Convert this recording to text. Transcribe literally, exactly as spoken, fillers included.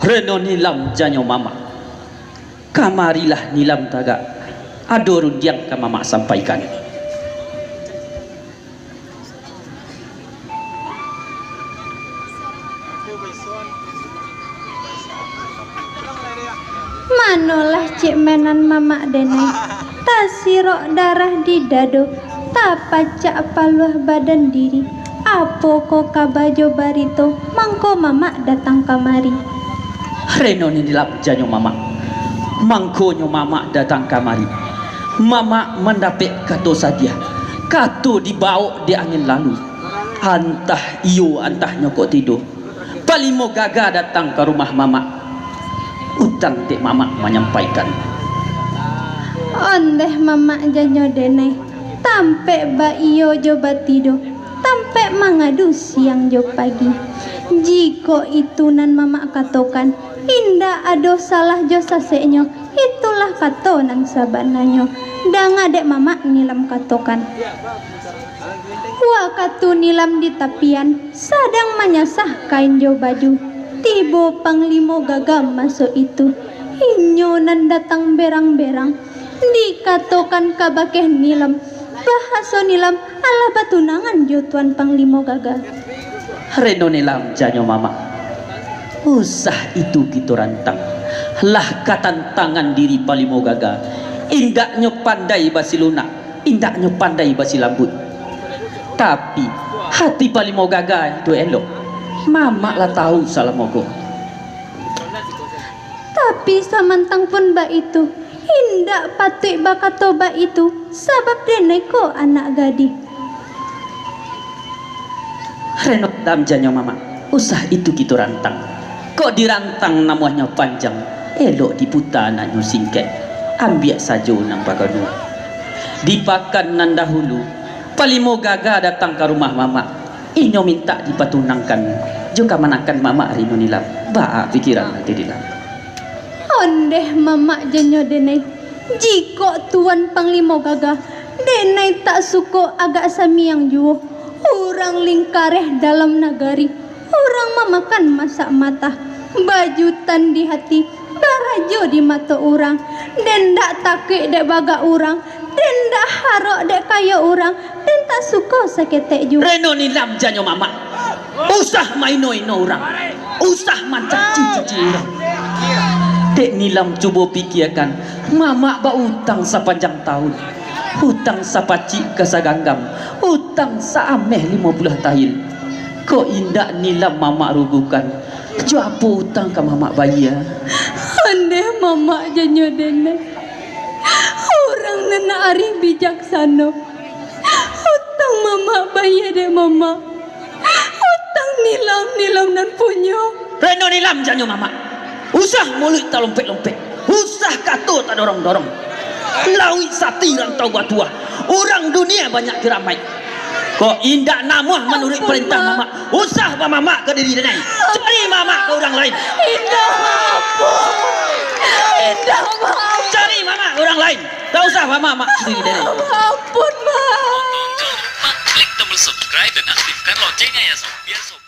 Reno Nilam, janyo mamak. Kamarilah Nilam tagak. Ado rundiang ka mamak sampaikan. Manolah cik menan mamak denai, tasirok darah di dado, tapacak paluah badan diri. Apo ko kaba jo barito, mangko mamak datang kamari? Reno Nilam, janyo mamak. Mangkonyo mamak datang kamari. Mamak mandapek kato sadiah, kato dibaok di angin lalu. Antah iyo, antahnyo kok tido. Palimo Gaga datang ka rumah mamak. Utang dek mamak manyampaikan. Ondeh mamak janyo denai, tampek baiyo jo batido, tampek mangadu siang jo pagi. Jikok itu nan mamak katokan, indak ado salah jo saseknyo, itulah kato nan sabananyo. Danga dek mamak Nilam katokan. Wakatu Nilam di tapian, sadang manyasah kain jo baju, tibo Panglimo Gaga maso itu. Inyo nan datang berang-berang, dikatokan kabakeh Nilam, bahaso Nilam alah batunangan jo Tuan Panglimo Gaga. Reno Nilam, janyo mamak. Usah itu kito rantang. Lah katantangan diri Palimo Gaga. Indaknyo pandai basilunak, indaknyo pandai basilambuik. Tapi, hati Palimo Gaga itu elok. Mamak lah tahu salamo ko. Tapi samantang pun baitu, indak patuik bakato baitu, sabab denai ko anak gadih. Reno Nilam, janyo mamak, usah itu kito rantang. Kok dirantang namuahnyo panjang, elok diputa naknyo singkek. Ambiak sajo nan bagadua. Di pakan nan dahulu, Palimo Gaga datang ka rumah mamak. Inyo mintak dipatunangkan jo kamanakan mamak Reno Nilam. Baa pikiran Reno Nilam? Ondeh mamak janyo denai, jikok Tuan Panglimo Gaga, denai tak suko agak samiang juo. Urang lingkareh dalam nagari, urang mamakan masak matah, bajutan di hati, barajo di mato urang. Den dak takuik dek bagak urang, den dak harok dek kayo urang, den tak suko saketek juo. Reno Nilam, janyo mamak. Usah maino-ino urang. Usah mancaci-caci urang. Dek Nilam cubo pikiakan, mamak bautang sapanjang tahun. Utang sapacik ka saganggam, utang saameh limo puluah tahil. Kok indak Nilam mamak rugukan, jo apo utang ka mamak bayia? Ondeh mamak janyo denai. Urang nan arih bijaksano. Utang mamak bayia dek mamak. Utang Nilam, Nilam nan punyo. Reno Nilam, janyo mamak. Usah muluik talompek-lompek. Usah kato tadorong-dorong. Lauik sati rantau batuah. Urang dunia banyak kiramaik. Kok indak namuah manuruik parentah mamak, usah bamamak ka diri denai. Cari mamak ka urang lain. Indak, ampun. Indak, mamak. Cari mamak ka urang lain. Tak usah bamamak ka diri denai. Ampun, mak. Klik tombol subscribe dan aktifkan loncengnya ya, sob. Biar sob